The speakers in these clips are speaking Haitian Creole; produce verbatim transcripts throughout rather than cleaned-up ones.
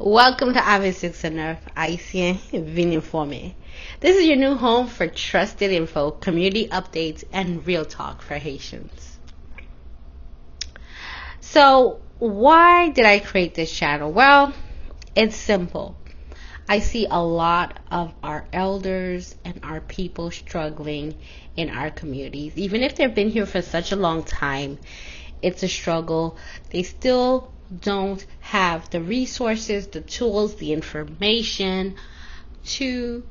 Welcome to Ave six and Neuf Haïtien, vin enfòme. This is your new home for trusted info, community updates, and real talk for Haitians. So, why did I create this channel? Well, it's simple. I see a lot of our elders and our people struggling in our communities. Even if they've been here for such a long time, it's a struggle. They still don't have the resources, the tools, the information to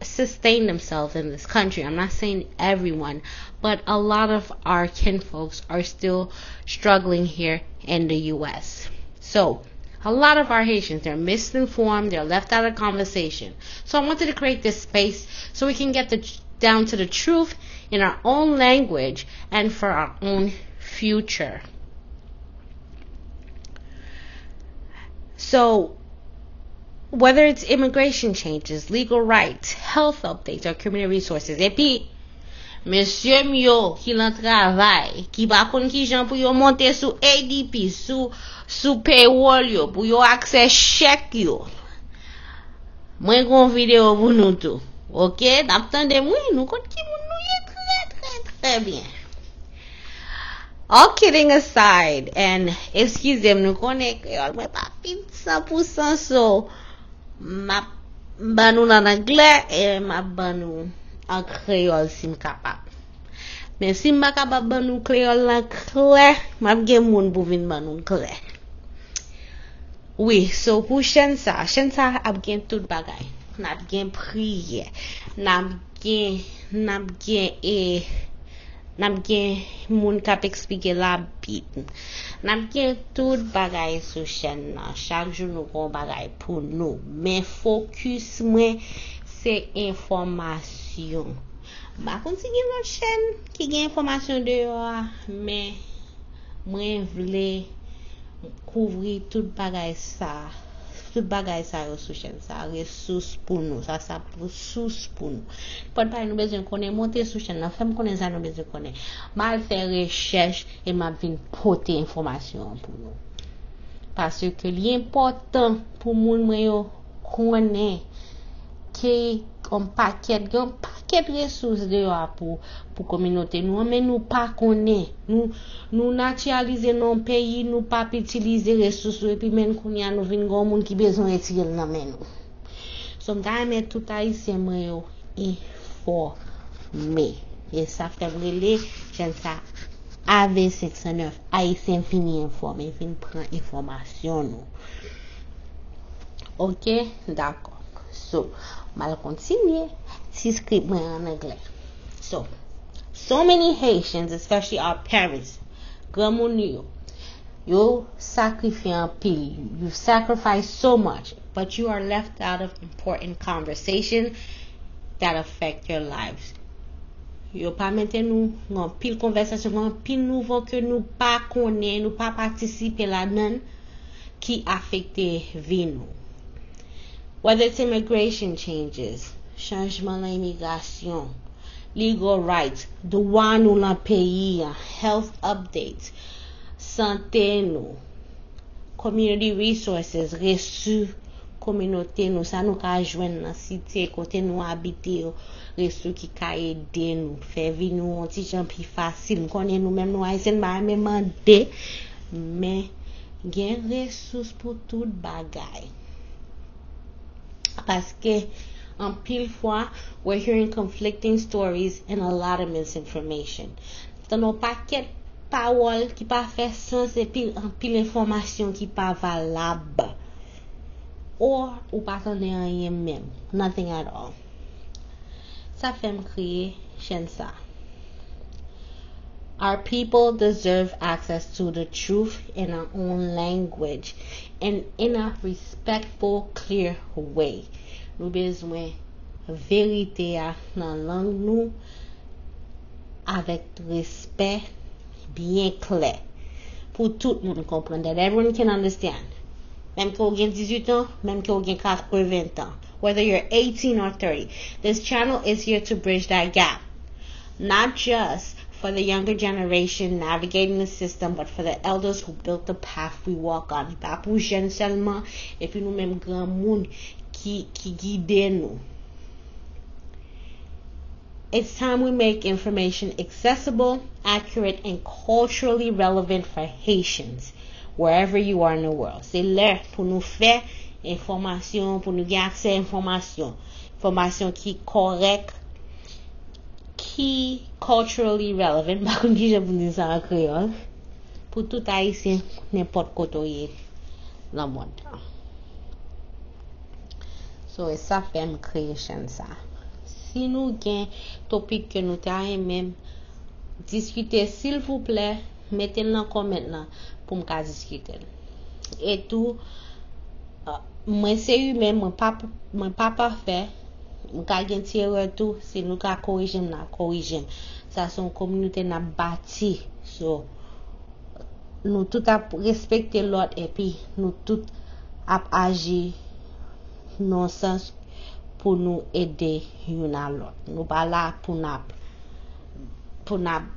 sustain themselves in this country. I'm not saying everyone, but a lot of our kinfolks are still struggling here in the U S. So, a lot of our Haitians, they're misinformed, they're left out of conversation. So I wanted to create this space so we can get the, down to the truth in our own language and for our own future. So, whether it's immigration changes, legal rights, health updates, or community resources, epi mesye m yo ki nan travay, ki pa konn kijan pou yo monte sou A D P, sou, sou payroll yo, pou yo aksè chèk yo. Mwen gen yon videyo pou nou tou. Oke? N ap tande m, wi, nou konn ki moun nou ye trè, trè, trè byen. All kidding aside, and eskize m, nou konnen kreyòl mwen pa fin san pou san, so m ap ban nou l an anglè e m ap ban nou an kreyòl si m kapab. Men si m pa kapab ban nou kreyòl lan klè, m ap gen moun pou vin ban nou l klè. Wi, so pou chèn sa, chèn sa ap gen tout bagay. N ap gen priyè, n ap gen, n ap gen, e, n ap gen moun k ap eksplike Labib. N ap gen tout bagay sou chèn nan. Chak jou nou gen yon bagay pou nou. Men fokis mwen, se enfòmasyon. M pa konn si gen lòt chèn ki gen enfòmasyon deyò a, men mwen vle kouvri tout bagay sa, tout bagay sa yo sou chèn sa, resous pou nou, sa, sa resous pou nou. Pòt bagay nou bezwen konnen, monte sou chèn nan, fè m konnen sa nou bezwen konnen. M al fè rechèch e m ap vin pote enfòmasyon an pou nou. Paske li enpòtan pou moun mwen yo konnen ke yon pakèt, gen yon pakèt resous deyò a pou, pou kominote nou an, men nou pa konnen. Nou, nou natiralize nan yon peyi, nou p ap itilize resous yo, epi menm kounye a nou vin gen yon moun ki bezwen retire l nan men nou. So, m ta renmen tout Ayisyen mwen yo enfòme. E sa fè m rele chèn sa A V senk san nèf, Ayisyen vini enfòme, vin pran enfòmasyon nou. Oke, dakò. So, m al kontinye ti script mwen an anglè. So, so many Haitians, especially our parents, granmoun nou yo, yo sakrifye anpil. You sacrifice so much, but you are left out of important conversation that affect your lives. Yo pa mete nou nan anpil konvèsasyon, nan anpil nouvo ke nou pa konnen, nou pa patisipe ladan, ki afekte vi nou. Whether it's immigration changes, chanjman nan imigrasyon, legal rights, dwa nou nan peyi a, health updates, sante nou, community resources, resous kominote nou, sa nou ka jwenn nan site kote nou abite yo, resous ki ka ede nou, fè vi nou yon ti jan pi fasil. M konnen nou menm nou Ayisyen, n pa renmen mande, men gen resous pou tout bagay. Paske anpil fwa, we're hearing conflicting stories and a lot of misinformation. Tande yon pakèt pawòl ki pa fè sans epi anpil enfòmasyon ki pa valab. Or, ou pa tande anyen menm. Nothing at all. Sa fè m kreye chèn sa. Our people deserve access to the truth in our own language and in a respectful, clear way. Nou bezwen verite a nan lang nou avèk respè byen klè pou tout moun konprann, that everyone can understand. Menm ke w gen dizuit an, menm ke w gen katreven an, whether you're eighteen or thirty, this channel is here to bridge that gap. Not just for the younger generation navigating the system, but for the elders who built the path we walk on. Li pa pou jèn sèlman, epi nou menm granmoun ki, ki gide nou. It's time we make information accessible, accurate, and culturally relevant for Haitians, wherever you are in the world. Se lè pou nou fè enfòmasyon, pou nou gen aksè enfòmasyon, enfòmasyon ki kòrèk, ki culturally relevant, m pa konn kijan pou n di sa an kreyòl, pou tout Ayisyen, nenpòt kote w ye nan mond lan. So, e sa fè m kreye chèn sa. Si nou gen topik ke nou ta renmen diskite, silvouplè, mete l nan kòmant lan pou m ka diskite l. E tou, mwen se imen, mwen pa, mwen pa pafè, mwen ka gen ti erè tou, si nou ka korije m, n a korije m. Sa se yon kominote n ap bati. So, nou tout ap respekte lòt, epi nou tout ap aji nan sans pou nou ede youn a lòt. Nou pa la pou n ap, pou n ap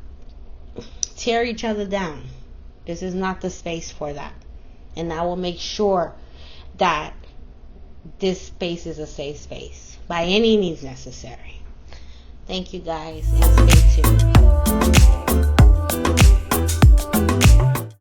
tear each other down. This is not the space for that. And I will make sure that this space is a safe space by any means necessary. Thank you guys and stay tuned.